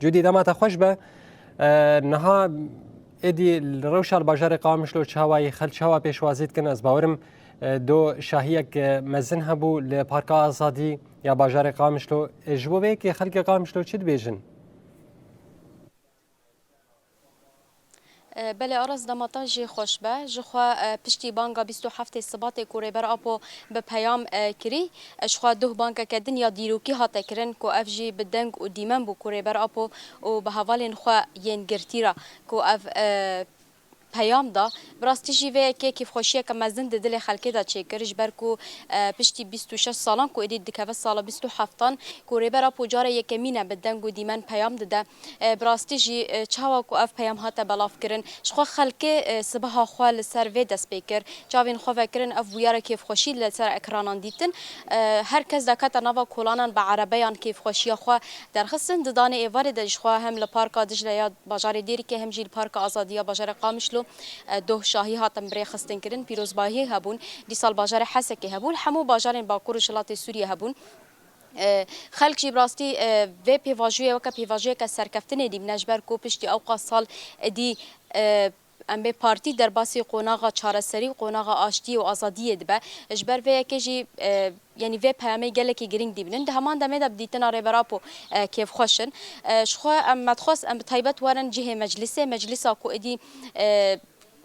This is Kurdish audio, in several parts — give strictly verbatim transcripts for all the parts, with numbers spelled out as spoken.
Cûdî, dema te xweş be. E, niha êdî li rewşa li bajarê Qamişlo çawa yî, xelk çawa pêşwazî dikin? Ez bawerim, e, do şahiyek, e, mezin hebû li Parka Azadî ya bajarê Qamişlo. E, ji bo vê yekê xelkê Qamişlo çi dibêjin? E, belê Aras, dema te jî xweş be. Ji xwe, e, piştî banga bîst û heftê Sibatê ku Rêber Apo bi peyam, e, kirî, e, ji xwe duh bangeke din ya dîrokî hate kirin ku ev jî bi deng û dîmen bû ku Rêber Apo û bi hevalên xwe yên girtî re ku ev, e, peyam da. Bi rastî jî vê yekê kêfxweşiyeke mezin di dilê xelkê de çêkir, ji ber ku, e, piştî bîst û şeş salan ku êdî dikeve sala bîst û heftan ku Rêber Apo cara yekemîn e bi deng û dîmen peyam dide. E, bi rastî jî, e, çawa ku ev peyam hate belavkirin, ji xwe xelkê, e, sibeha xwe li ser vê dest pê kir. Çavên xwe vekirin, ev bûyera kêfxweşî li ser ekranan dîtin. E, her kes dekete nava kolanan bi erebeyan kêfxweşiya xwe derxistin. Di danê êvarê de ji xwe hem li Parka Dicle ya bajarê Dêrikê hem jî li Parka Azadî ya bajarê Qamişlo, e, doh şahî hatin birêxistinkirin. Pîrozbahî hebûn. Dîsa li bajarê Hesekê hebû. Li hemû bajarên Bakur û Rojhilatê Sûriyê hebûn. E, xelk jî bi rastî, e, vê pêvajoyê weke pêvajoyeke serkeftinê dîbine, ji ber ku piştî ewqas sal êdî, e, em bê partî derbasî qonaxa çareserî û qonaxa aştiyê û azadiyê dibe. Ji ber vê yekê jî, e, yanî vê peyamê gelekî girîng dîbinin. Di heman demê de bi dîtina Rêber Apo, e, kêfxweş in. E, ji xwe em me dixwest em bi taybet werin cihê meclisê. Meclisa ku êdî, e,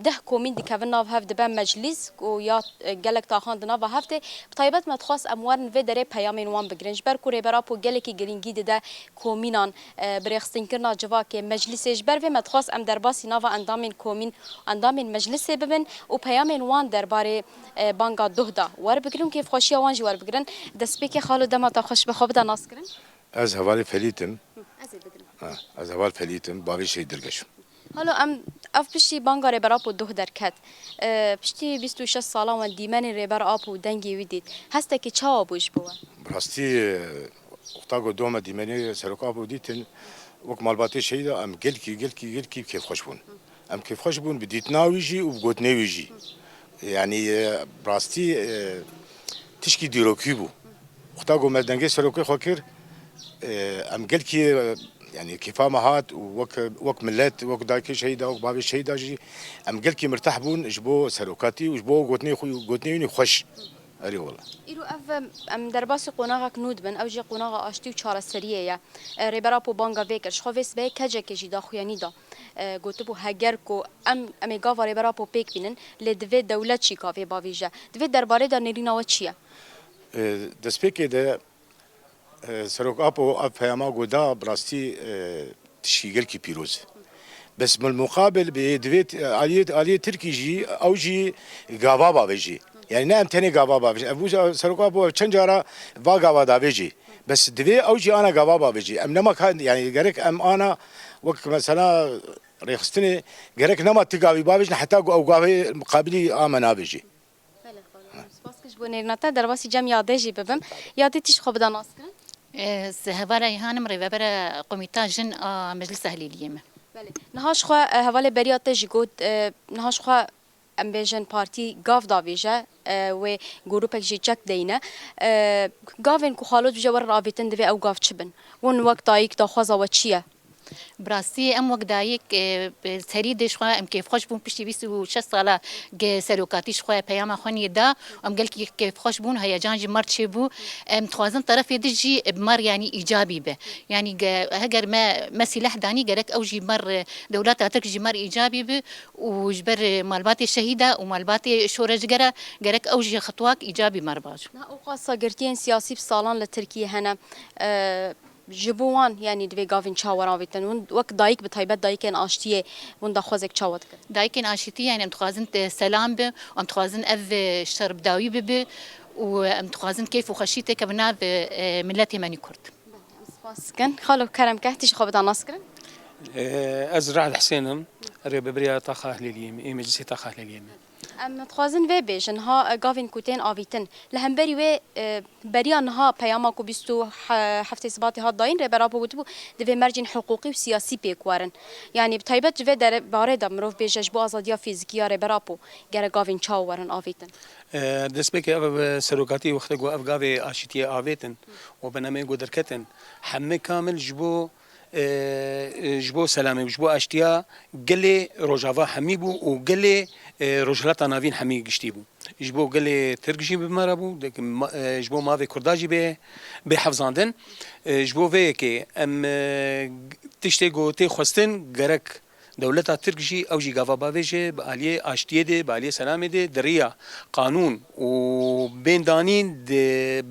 deh komîn dikevin nav hev dibe meclîs û ya, e, gelek taxan di nava hev tê. Bi taybet me dixwest em werin vê derê peyamên wan bigirin. Ji ber ku Rêber Apo gelekî girîngî dide komînan, e, birêxistinkirina civakê, meclîsê. Ji ber vê me dixwest em derbasî nava endamên komîn, endamên meclîsê bibin û peyamên wan derbarê, e, banga doh da werbigirin û kêfxweşiya wan jî werbigirin. Destpêkê xalo dema te xweş be, xwe bide naskirin. Ez hevalê Felît im. Hı, ez ê bigirim. Ha, ez heval Felît im, bavê Şehîd Dirgeş im. Halo em ev piştî banga Rêber Apo doh derket. E, piştî bîst û şeş salan we dîmenên Rêber Apo û dengê wî dît. Hestekî çawa bû ji bo we? Bi rastî, e, wexta ku doh me dîmenê Serok Apo dîtin, wek malbatê şehîda em gelkî, gelkî, gelkî kêfxweş bûn. Em kêfxweş bûn bi dîtina wî jî û bi gotinê wî jî. Yanî, e, bi rastî, e, tişkî dîrokî bû. Wexta ku me dengê serokê xwe kir, e, em gelkî, e, yanî kêfa me hat û wek, wek milet, wek dayikê şehîda, wek bavê şehîda jî em gelkî mirteh bûn ji bo serokatî û ji bo gotinê xwe, gotinê wî xweş. Erê wela. Îro ev, em, em derbasî qonaxek nû dibin, ew jî qonaxa aştî û çareseriyê ye. E, Rêber Apo banga vê kir. Ji xwe vê sibehê kecekê jî daxuyanî da. E, gotibû, heger ku em, em ê gava Rêber Apo pêk bînin, lê divê dewlet jî gavê bavêje. Divê derbarê de nêrîna we çi ye? E, destpêkê de, e, Serok Apo ev peyama ku da, bi rastî, e, tişkî gelkî pîroz. Bes bil muqabil bi divê t-, aliyê, aliyê Tirkî jî, ew jî gava bavêjî. Yani ne em tenê gava bavêjin. Ev wisa Serok Apo çend cara va gava davêjî. Bes divê ew jî ana gava bavêjî. Em nema ka, yani gerek em ana wek mesela rêxistinê gerek nema ti gavî bavêjin heta ku ew gavê muqabilî a me navêjî. Belê xalo. Spas ki ji bo nêrîna te, derbasî cem yadê jî bibim. Yadê tî ji xwe bida naskirin. Ez hevala Îlhan im, rêvebera Komîta Jin a Meclisa Hilêliyê me. Belê. Niha ji xwe, e, hevalê beriya te jî got, e, niha ji xwe em bêjin partî gav davêje, e, wê grûpek jî çek deyne. E, gavên ku xalo dibêje werin avêtin divê ew gav çi bin? Hûn wek dayik daxwaza we çi ye? Bi rastî em wek dayik, e, serî dê ji xwe em kêfxweş bûn piştî bîst û şeş sala ge serokatî ji xwe peyama xwe nî da. Em gelkî kêfxweş bûn, heyecan ji me re çêbû. Em dixwazin terefê din jî bi me re yanî îcabî be. Yanî ge-, heger me, me sîleh danî gerek ew jî me re, dewleta Tirk jî me re îcabî be û ji ber malbatê şehîda û malbatê şoreşgera gerek ew jî xitwak îcabî me re bajo. Niha ew qasa girtiyên siyasî bi salan li Tirkiyê hene. E, Ji bo wan, yanî divê gavên çawa werin avêtin? Hûn wek dayik, bi taybet dayikên aştiyê, hûn daxwazek çawa dikin? Dayikên aşitî, yanî em dixwazin te selam bi, em dixwazin ev, e, şer bi dawî bibe û em dixwazin keyf û xweşî têke bi nav, e, miletê me nî Kurd. Em spas dikin. Xalo, kerem ke, tî ji xwe bida naskirin. E, ez Rad Husên im, rêveberiya Taxa Hilêliyê me, ê Meclisê Taxa Hilêliyê me. Em dixwazin vê bêjin, ha, e, gavên ku tên avîtin. Li hemberî wê, e, beriya niha peyama ku bîst û heftê Sibatê hat dayîn, Rêber Apo gotibû, divê mercên hiqûqî û siyasî pêk werin. Yanî bi taybet ji vê dere-, barê de mirov bêje ji bo azadiya fîzikî ya Rêber Apo gerek gavên çawa werin avêtin? E, destpêkê ev, ev serokatî wextê ku ev gavê aşîtiyê avêtin û bi nemê ku derketin, hemî kamil ji bo E, e, ji bo selamê û ji bo aştiya gelê Rojava hemî bû û gelê, e, Rojhilata Navîn hemî giştî bû. Ji bo gelê Tirk jî bi me re bû, de, ma, e, ji bo mavê Kurda jî bê, bê hefzandin. E, ji bo vê yekê em, e, tiştê ku tê xwestin gerek dewleta Tirk jî, ew jî gava bavêje, bi aliyê aştiyê de, bi aliyê selamê de, di riya qanûn û bên danîn di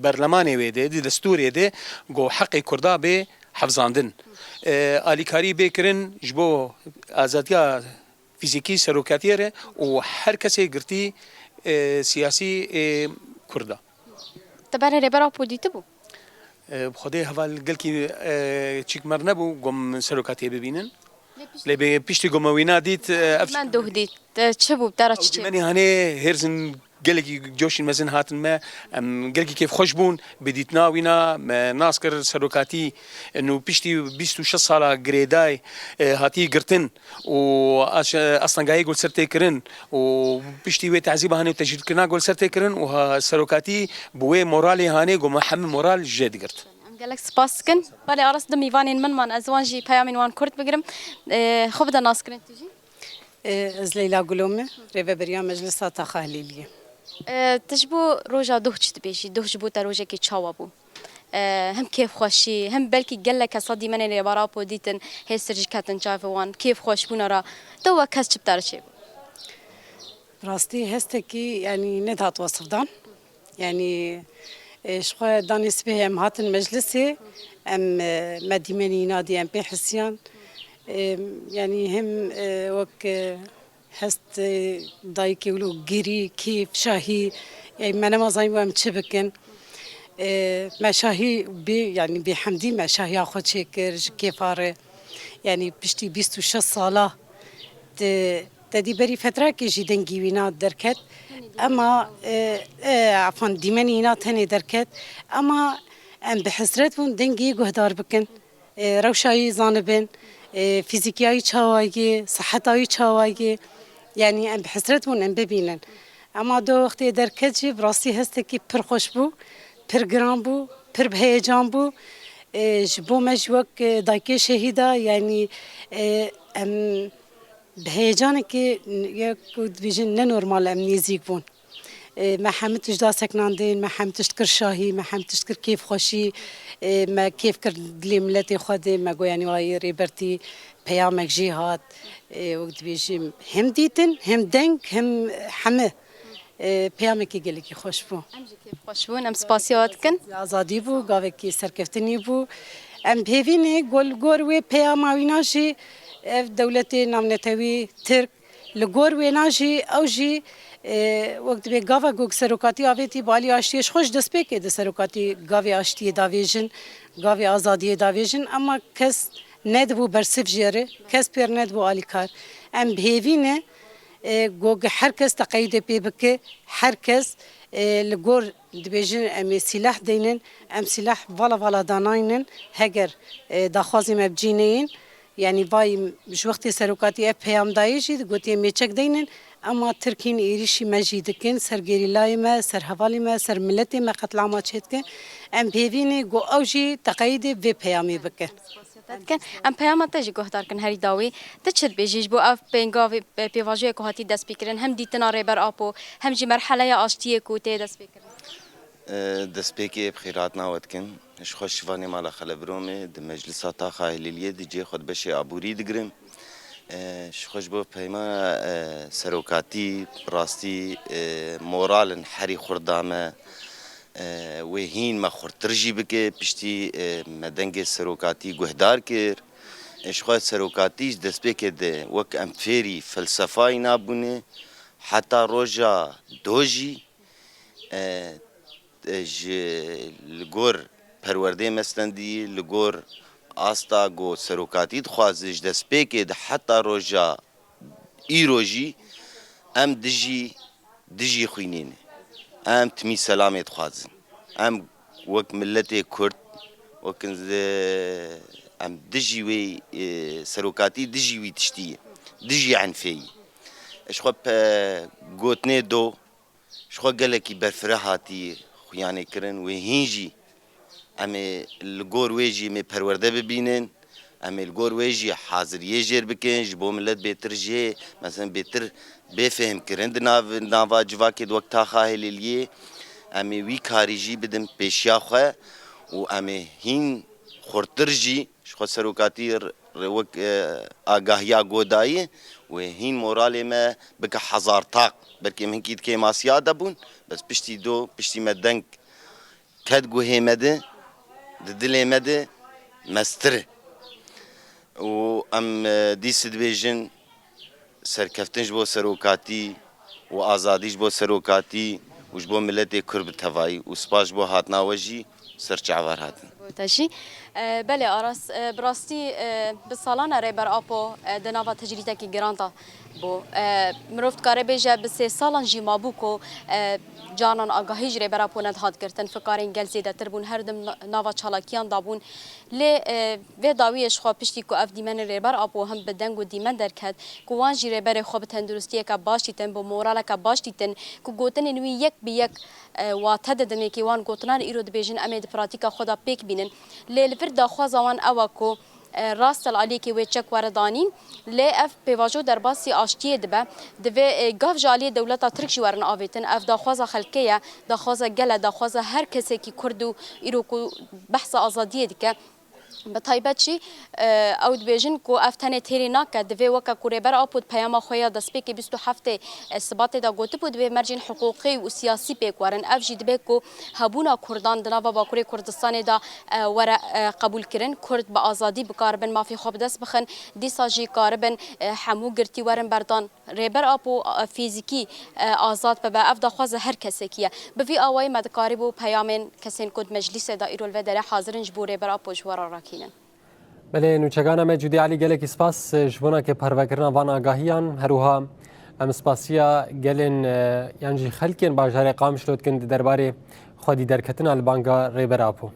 berlemanê wê de, di destûrê de, ku heqê Kurda bê hefzandin. E, alîkarî bê kirin ji bo azadiya fîzîkî serokatiyê re û her kesê girtî, e, siyasî, e, Kurda. Te berê Rêber Apo dîtibû? E, bi Xwedê heval gelkî, e, çîk mer nebû, gom serokatiyê bibînin. Lê bi piştî goma wîna dît, e, ev Men doh dît. Te çi bû? Te re çi çê? Dîmenî hanê hêrzin gelekî coşîn mezin hatin me. Em gelekî kêfxweş bûn. Bi dîtina wîna me nas kir serokatî, e, nû piştî bîst û şeş sala girêdayî, e, hatî girtin û aş-, e, astengahî gol ser tê kirin û piştî wê tehzîba hanê tecrîdkirina gol ser tê kirin û ha serokatî bi wê moralê hanê goma hemî moral jê digirt. Em gelek spas dikin. Belê Aras du mîvanên min man, ez wan jî peyamên wan kurt bigirim. Ê, xwe bide naskirin tu jî. Ê, ez Leyla Gulo me, rêveberiya Meclisa Taxa Hilêliyê. Ê, tu ji bo roja doh çi dibêjî? Doh ji bo te rojekê çawa bû? Ê, hem kêfxweşî, hem belkî gelek kesa dîmenên Rêber Apo dîtin, hêstir jî ketin çavê wan, kêfxweşbûna re. Tu wek kes çi bi te re çêbû? Rastî hestekî, yanî, nedihat wesifdan. Yanî, e, ji xwe danê sibê em hatin meclisê, em, e, me dîmenî nadî em pê hisiyan. E, yanî, hem, e, wek, e, hest, e, dayikê wilo girî, kêf, şahî, e, me nema zanîbû em çi bikin. E, me şahî bê, yanî bê hemdî me şahiya xwe çêkir ji kêfa re. Yanî piştî bîst û şeş sala di Te dî berî fetrakê jî dengî wîna derket. Ema, e, e, efan dîmenî îna tenê derket. Ema em bi hesret bûn dengê guhdar bikin. E, rewşa wî zanibin, e, fîzîkiya wî çawa ye, siheta wî çawa ye. Yanî em bi hesret bûn em bibînin. Ema do wextê derket jî bi rastî hestekî pir xweş bû, pir giran bû, pir bi heyecan bû. E, ji bo me jî wek, e, dayikê şehîda, yanî, e, em Bi heyecanekê, ya ku dibêjin ne normal em nêzîk bûn. E, me hemû tişt da seknandin, me hemû tişt kir şahî, me hemû tişt kir kêfxweşî, e, me kêf kir dilê miletê xwe de, me got, yanî, wayê Rêbertî peyamek jê hat, e, wek dibêjim, hem dîtin, hem deng, hem heme, e, peyamekî gelekî xweş bû. Em jî kêfxweş bûn, em spasiya we dikin. Azadî bû, gavekî serkeftinî bû. Em bi hêvî ne, gol gor wê peyama wîna jî ev dewletê navnetewî Tirk, li gor wêna jî, ew jî, e, wek dibê gava ku serokatî avêtî bi alî aştiyê, ji xwe ji destpêkê di serokatî gavê aştiyê davêjin, gavê azadiyê davêjin, ema kes nedibû bersiv jê re, kes pêr nedibû alîkar. Em bi hêvî ne, e, ku her kes teqeyûdê pê bike, her kes, e, li gor dibêjin em ê sîleh deynin, em sîleh vala vala danaynin, heger, e, daxwazê me bi cî neyên, Yanî vay ji wextê serokatî ev peyam dayê jî gotiye mêçek deynin, ema Tirk hîn êrîşî me jî dikin, ser gerîlayê me, ser hevalê me, ser miletê me qetlama çêdike. Em bi hêvî ne ku ew jî teqeyîdê vê peyamê bike. Te dikin. Em peyama te jî guhdar kin herî dawî. Tu çi dibêjî ji bo ev pêngavê, pêvajoyê ku hatî destpêkirin, hem dîtina Rêber Apo, hem jî merheleya aştiyê ku tê destpêkirin? E, destpêkê bi xêrhatina we dikin. Ji xwe şivanê mala Xelebiromê di Meclisa Taxa Hilêliyê di cihê xwe di beşê aborî digirim. E, ji xwe ji bo peyma, e, serokatî, bi rastî, e, moral in herî xurt da me. E, wê hîn me xurttir jî bike, piştî, e, me dengê serokatî guhdar kir. E, ji xwe serokatî ji destpêkê de wek em fêrî felsefayî nabûne, heta roja do jî, e, e, ji li gor perwerdeyê me stendî, li gor asta ku serokatî dixwaze ji destpêkê de heta roja îro jî em dijî, dijî xwînê ne. Em timî selamê dixwazin. Em wek miletê Kurd, wek, e, em dijî wê, e, serokatî, dijî wî tiştî ye. Dijî enfê ye. Ji xwe pe-, gotinê do, Ji xwe gelekî berfireh hatî xuyanê kirin, wê hîn jî em ê li gor wê jî em ê perwerde bibînin. Em ê li gor wê jî haziriyê jêr bikin, ji bo milet bêtir jê, mesela bêtir bê fêhmkirin di nav-, nava civakê di wek taxa Hêlêliyê. Em ê wî karî jî bidin pêşiya xwe û em ê hîn xurtir jî ji xwe serokatî r-, r-, wek, e, agahiya godayî wê hîn moralê me bike hezar taq. Belkî em hinkî di kêmasiya de bûn, bes piştî do, piştî me deng ket guhê me de, di dilê me de mestir e. Û em, e, dîs dibêjin serkeftin ji bo serokatî û azadî ji bo serokatî û ji bo miletê Kurd bi tevayî û spas ji bo hatina we jî ser çavar hatin. Bo te jî. E, belê Aras, e, bi rastî, e, bi salan e Rêber Apo, e, di nava tecrîdekî giran de bû. E, mirov dikare bêje bi sê salan jî mabû ku, e, canan agahî ji Rêber Apo nedihat girtin. Fikarên gel zêdetir bûn, her dem na-, nava çalakiyan de bûn. Lê, e, vê dawiyê ji xwe piştî ku ev dîmenên Rêber Apo him bi deng û dîmen derket, ku wan jî rêberê xwe bi tenduristiyeke baş dîtin, bi moraleke baş dîtin, ku gotinên wî yek bi yek, e, wate didin, êkê wan gotinan îro dibêjin em ê di pratîka xwe de pêk bînin. Lê li vir daxwaza wan ew e ku, e, rast e li aliyekê wê çek were danîn, lê ev pêvajo derbasî aştiyê dibe. Divê, e, gav ji aliyê dewleta Tirk jî werin avêtin. Ev daxwaza xelkê ye, daxwaza gel e, daxwaza her kesekî Kurd û îro ku behsa azadiyê dike. Bi taybet jî, e, ew dibêjin ku ev tenê têrê nake, divê weke ku Rêber Apo di peyama xwe ya destpêkê bîst û heftê Sibatê de gotibû, divê mercên hiqûqî û siyasî pêk werin. Ev jî dibe ku hebûna Kurdan di nava Bakurê Kurdistanê de, e, were, e, qebûlkirin. Kurd bi azadî bikaribin mafê xwe bi dest bixin, dîsa jî karibin, e, hemû girtî werin berdan. Rêber Apo, e, fîzîkî, e, azad bibe, ev daxwaza her kesekî ye. Bi vî awayî me dikarîbû peyamên kesên ku di meclîsê de îro li vê derê hazir in ji bo Rêber Apo ji we re rakînin. Belê, nûçegana me Cûdî Elî, gelekî spas, e, ji bona ke parvekirina van agahiyan. Her wiha em spasiya gelên, e, yan jî xelkên bajarê Qamişlo dikin di derbarê xwedî derketina li banga Rêber Apo.